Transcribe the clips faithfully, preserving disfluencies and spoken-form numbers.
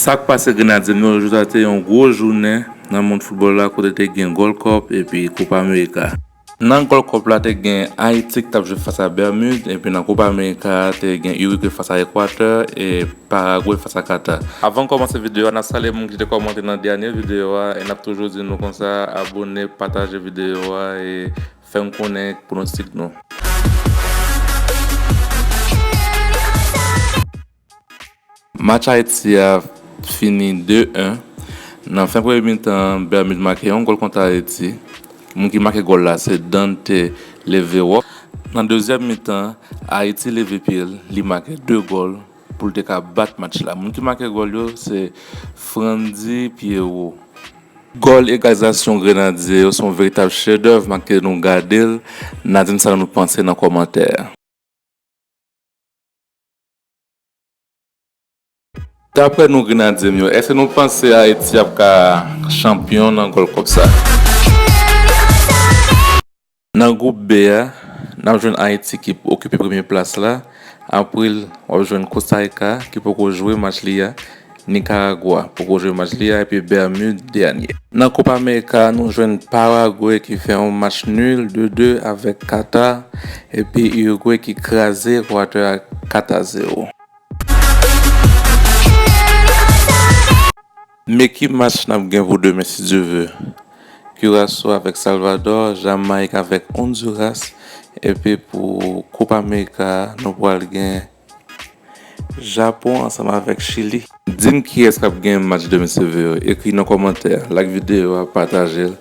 Sa k pase Grenadye m yo, jodi a te yon gwo jounen nan mond foutbòl la kote te gen Gold Cup epi Copa America. Nan Gold Cup la te gen Ayiti ki t ap jwe fas a Bèmid, epi nan Copa America te gen Uruguay fas a Ekwatè e Paragwe fas a Katar. Avan n kòmanse videyo a, n ap salye moun ki te kòmante nan dènye videyo a, e n ap toujou di nou konsa, abòne, pataje videyo a e fè n konnen pwonostik nou. Match Ayiti a fini de en. Nan fen premye mitan, Bèmid make yon gòl kont Ayiti. Moun ki make gòl la se Dante Levero. Nan dezyèm mitan, Ayiti leve pye l, li make de gòl pou l te ka bat match la. Moun ki make gòl yo se Frandy Pierrot. Gòl egalizasyon Grenadye yo se yon veritab chedèv, m ap kite nou gade l, n a di m sa nou panse nan kòmantè. Daprè nou Grenadye m yo, èske nou panse Ayiti ap ka chanpyon nan Gold Cup sa? Nan gwoup B a, n ap jwenn Ayiti ki okipe premye plas la. Apre l, w ap jwenn Costa Rica ki poko jwe match li a. Nicaragua poko jwe match li a, epi Bèmid dènye. Nan Copa America, nou jwenn Paragwe ki fè yon match nil de de avèk Katar, epi Uruguay ki kraze Ekwatè a kat a zewo. Men ki match n ap gen pou demen, si Dye vle. Curaçao avèk Salvador, Jamayik avèk Honduras, epi pou Copa America, nou pral gen Japon ansanm avèk Chili. Di m kiyès k ap gen match demen, si Dye vle. Ekri nan kòmantè, like videyo a, pataje l,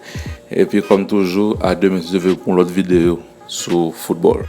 epi kòm toujou, a demen, si Dye vle, pou yon lòt videyo sou foutbòl.